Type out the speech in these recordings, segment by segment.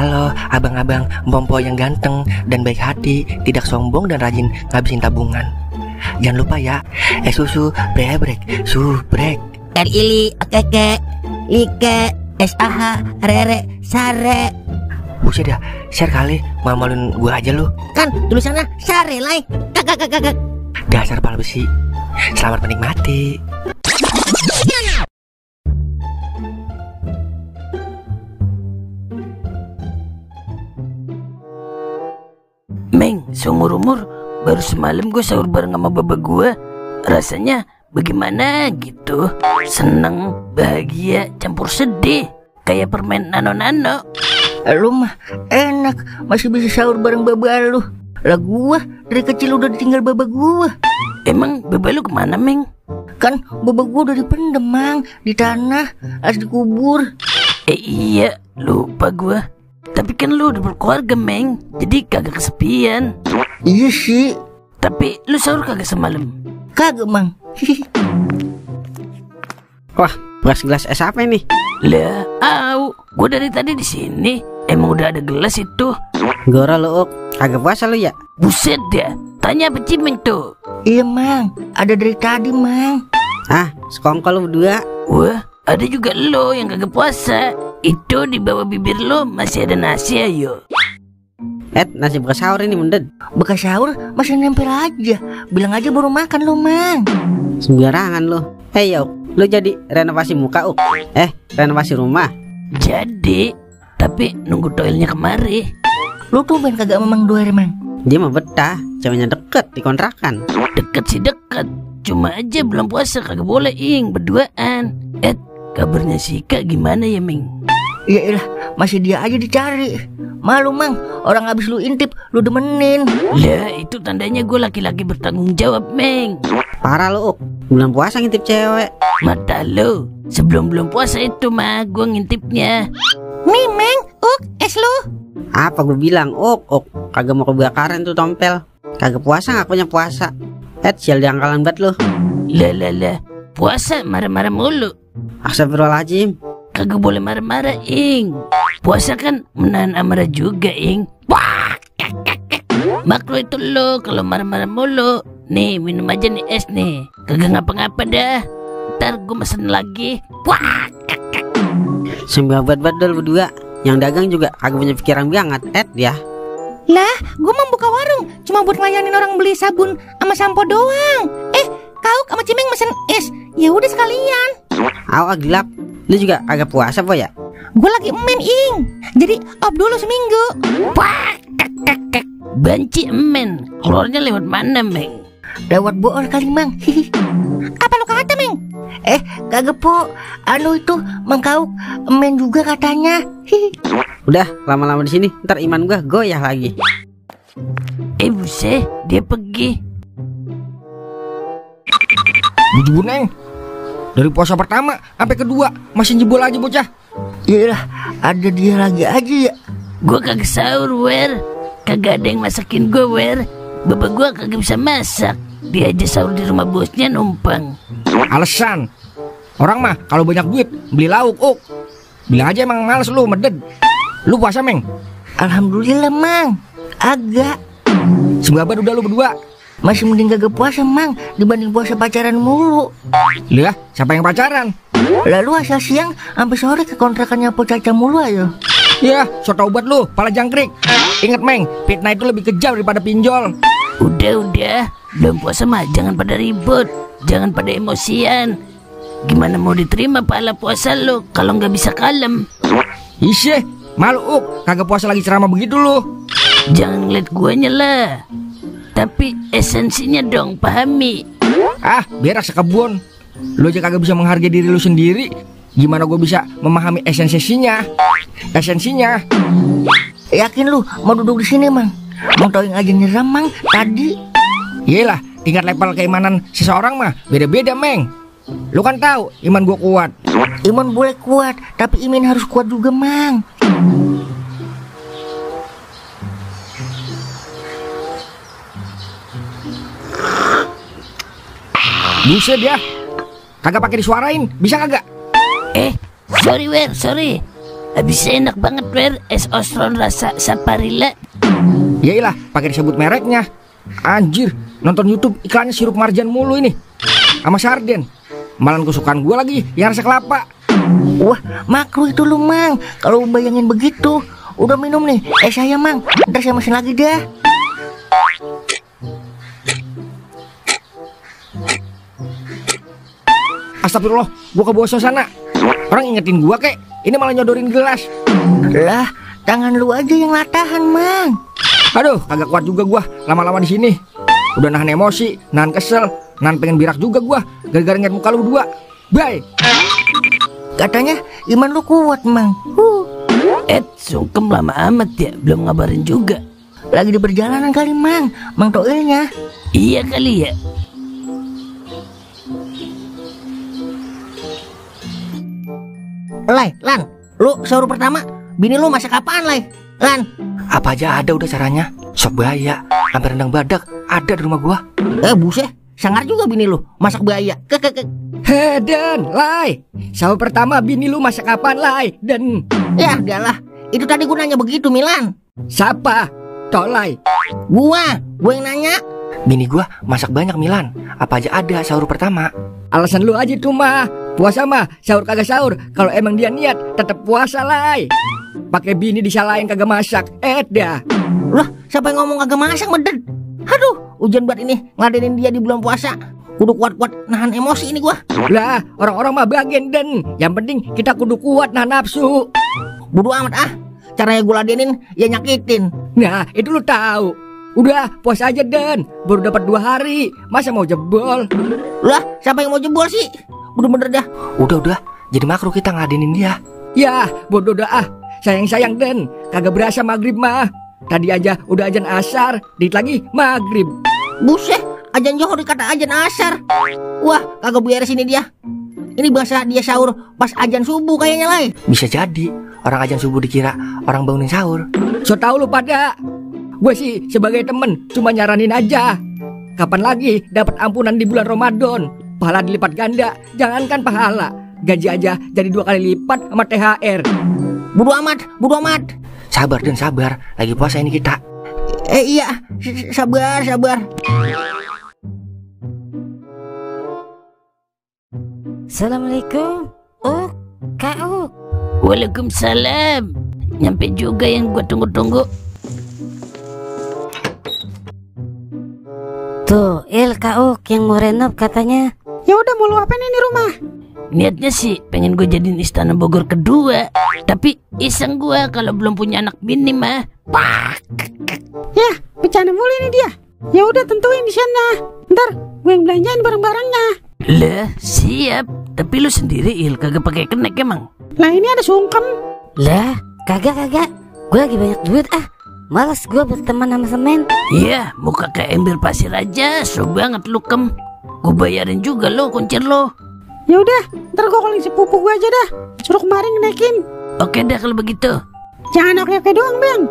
Halo abang-abang Mpompo yang ganteng dan baik hati, tidak sombong dan rajin ngabisin tabungan. Jangan lupa ya, susu brebrek, subrek. Ili, keke, like, SAH, rere, sare. Buset dah, share kali, malu-maluin gue aja lu. Kan tulisannya sare lai. Kakak. Dasar pala besi. Selamat menikmati. Meng, seumur umur baru semalam gue sahur bareng sama baba gue. Rasanya bagaimana gitu? Seneng, bahagia, campur sedih. Kayak permen nano-nano. Lu mah enak, masih bisa sahur bareng baba lu. Lah gua dari kecil udah ditinggal baba gua. Emang baba lu kemana, Meng? Kan baba gua udah dipendem, Mang, di tanah, harus dikubur. Iya, lupa gua. Tapi kan lu udah berkeluarga, Meng, jadi kagak kesepian. Iya sih. Tapi lu sahur kagak semalam? Kagak, Mang. Wah, gelas es apa ini? Lah, gua dari tadi di sini. Emang udah ada gelas itu. Gora lu, kagak puasa lu ya? Buset dah, tanya apa Cimeng tuh? Iya, Mang, ada dari tadi, Mang. Ah, sekongkol lu berdua. Wah, ada juga lo yang kagak puasa. Itu di bawah bibir lo masih ada nasi ayo. Nasi bekas sahur ini mended. Bekas sahur masih nempel aja. Bilang aja baru makan lo, Mang. Sembarangan lu. Yo, lu jadi renovasi muka, renovasi rumah. Jadi, tapi nunggu toilnya kemari. Lu tuh ben kagak memang doer, Mang. Dia mah betah, ceweknya deket di kontrakan. Deket sih deket, cuma aja belum puasa kagak boleh berduaan. Kabarnya si Kak gimana ya, Ming? Iyalah, masih dia aja dicari. Malu, Mang, orang habis lu intip, lu demenin. Lah, itu tandanya gue laki-laki bertanggung jawab, Meng. Parah lu, bulan puasa ngintip cewek. Mata lu, sebelum belum puasa itu mah gue ngintipnya. Nih, Meng, es lu. Apa gue bilang, kagak mau kebakaran tuh tompel. Kagak puasa ngakunya puasa. Sial di angkalan banget lu. Lah, puasa marah-marah mulu. Astagfirullahaladzim. Kagak boleh marah-marah, Ing. Puasa kan menahan amarah juga, Ing. Wah, makro itu lo kalau marah-marah mulu. Nih, minum aja nih es nih. Kagak ngapa-ngapa dah. Ntar gue mesen lagi. Wah, Sembah buat dulu berdua. Yang dagang juga kagak punya pikiran banget, ya. Lah, gue mau buka warung cuma buat ngelayanin orang beli sabun sama sampo doang. Kau sama Cimeng mesen es. Ya udah sekalian. Gelap. Lu juga agak puasa po ya? Gue lagi emen, Ing. Jadi off dulu seminggu. Wah, banci emen. Keluarnya lewat mana, Meng? Lewat bool kali, Mang. Apa lu kata, Meng? Kagak po. Anu itu Mang Kau emen juga katanya. Udah lama-lama di sini, ntar iman gua goyah lagi. Buset, dia pergi. Bujur Neng, dari puasa pertama sampai kedua masih jebol aja bocah. Iyalah, ada dia lagi aja ya. Gue kagak sahur, Wer. Kagak ada yang masakin gue, Wer. Bapak gue kagak bisa masak. Dia aja sahur di rumah bosnya numpang. Alasan orang mah kalau banyak duit beli lauk, bilang aja emang males lu meded. Lu puasa, Meng? Alhamdulillah, Mang. Agak. Seberapa udah lu berdua? Masih mending kagak puasa, Mang, dibanding puasa pacaran mulu. Lihat, siapa yang pacaran? Lalu asal siang sampai sore ke kontrakannya Po Caca mulu ayo. Ya, so taubat lu, pala jangkrik. Ingat, Meng, fitnah itu lebih kejam daripada pinjol. Udah, belum puasa mah jangan pada ribut, jangan pada emosian. Gimana mau diterima pahala puasa lu kalau nggak bisa kalem? Isyeh, malu, kagak puasa lagi ceramah begitu lu. Jangan ngeliat guanya lah. Tapi esensinya dong, pahami. Berak sekebun. Lu aja kagak bisa menghargai diri lu sendiri. Gimana gue bisa memahami esensinya? Yakin lu mau duduk di sini, Mang? Mau tau yang aja nyeram, Mang, tadi. Iyalah, tingkat level keimanan seseorang mah beda-beda, Meng. Lu kan tahu iman gue kuat. Iman boleh kuat, tapi iman harus kuat juga, Mang. Buset ya, kagak pakai disuarain, bisa kagak? Sorry, Wer, sorry. Habis enak banget wer, es osron rasa saparilla. Yailah, pakai disebut mereknya. Anjir, nonton YouTube iklannya sirup marjan mulu ini. Sama sarden. Malah kesukaan gue lagi yang rasa kelapa. Wah, makruh itu lu, Mang. Kalau bayangin begitu. Udah minum nih, saya, Mang. Ntar saya mesin lagi dah. Astagfirullah, gue ke bawah suasana. Orang ingetin gue kek, ini malah nyodorin gelas. Lah, tangan lu aja yang latahan, Mang. Aduh, kagak kuat juga gue lama-lama di sini. Udah nahan emosi, nahan kesel, nahan pengen birak juga gue gara-gara ngeliat muka lu berdua. Bye. Katanya iman lu kuat, Mang. Sungkem lama amat ya, belum ngabarin juga. Lagi di perjalanan kali, Mang. Mang Toilnya. Iya kali ya. Lai, Lan, lu sahur pertama, bini lu masak apaan, Lai? Lan, apa aja ada udah caranya. Sop buaya, sampai rendang badak, ada di rumah gua. Buset, sangar juga bini lu, masak buaya. Dan, Lai, sahur pertama bini lu masak apaan, Lai? Dan ya, udahlah, itu tadi gua nanya begitu, Milan. Siapa? Tolai. Gua yang nanya. Bini gua masak banyak, Milan. Apa aja ada sahur pertama. Alasan lu aja tuh mah. Puasa mah sahur kagak sahur. Kalau emang dia niat tetap puasa, Lai. Pakai bini disalahin kagak masak. Dah. Lah, siapa yang ngomong kagak masak, meded? Aduh, hujan banget ini ngeladenin dia di bulan puasa. Kudu kuat-kuat nahan emosi ini gua. Lah, orang-orang mah bagian dan yang penting kita kudu kuat nahan nafsu. Bodo amat ah. Caranya gua ladenin ya nyakitin. Nah, itu lu tahu. Udah, puasa aja Dan. Baru dapat 2 hari. Masa mau jebol? Lah, siapa yang mau jebol sih? Bener-bener dah. Udah. Jadi makruh kita ngeladenin dia. Ya, bodoh dah ah. Sayang-sayang Dan. Kagak berasa maghrib mah. Tadi aja udah ajan asar. Dikit lagi maghrib. Buset, ajan johor dikata ajan asar. Wah, kagak beres ini dia. Ini bahasa dia sahur pas ajan subuh kayaknya, Lai. Bisa jadi orang ajan subuh dikira orang bangunin sahur. So tau lu pada. Gue sih sebagai temen cuma nyaranin aja. Kapan lagi dapat ampunan di bulan Ramadan? Pahala dilipat ganda. Jangankan pahala, gaji aja jadi 2 kali lipat sama THR. Bodo amat. Sabar Dan, sabar. Lagi puasa ini kita. Iya, sabar. Assalamualaikum. Kak Uk. Waalaikumsalam. Nyampe juga yang gua tunggu-tunggu. Tuh, Kak Uk yang mau renov katanya. Ya udah, mau lu apain ini rumah? Niatnya sih pengen gue jadiin istana Bogor kedua. Tapi iseng gue kalau belum punya anak bini mah. Ya, bercanda mulu ini dia. Ya udah, tentuin di sana. Ntar gue yang belanjain barang-barangnya. Lah, siap. Tapi lu sendiri kagak pakai kenek emang? Lah ini ada sungkem. Lah, kagak. Gue lagi banyak duit ah. Malas gue berteman sama semen. Iya, muka kayak ember pasir aja. So banget lu Kem. Gue bayarin juga lo kuncir lo. Ya udah, ntar gue calling sepupu gue aja dah. Suruh kemarin naikin. Oke dah kalau begitu. Jangan oke doang, Bang.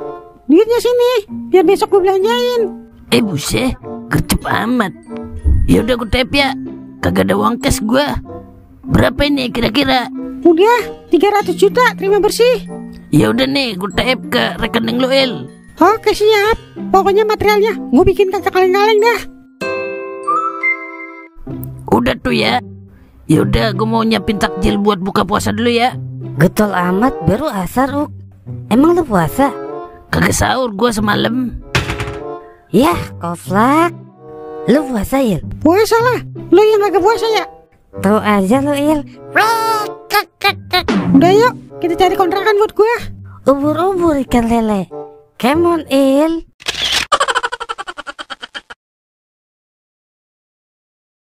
Duitnya sini, biar besok gue belanjain. Buset, gercep amat. Ya udah gue tap ya. Kagak ada uang cash gue. Berapa ini kira-kira? Udah, 300 juta terima bersih. Ya udah nih, gue tap ke rekening lo Oke siap. Pokoknya materialnya gue bikin kagak kaleng-kaleng dah. Udah tuh ya. Ya udah, gue mau nyiapin takjil buat buka puasa dulu ya. Getol amat, baru asar Uk. Emang lu puasa? Kagak sahur gue semalam. Yah, koplak. Lu puasa Il? Puasa lah. Lu yang kagak puasa ya? Tahu aja lu Il. Udah yuk, kita cari kontrakan buat gue. Ubur-ubur ikan lele. Come on Il.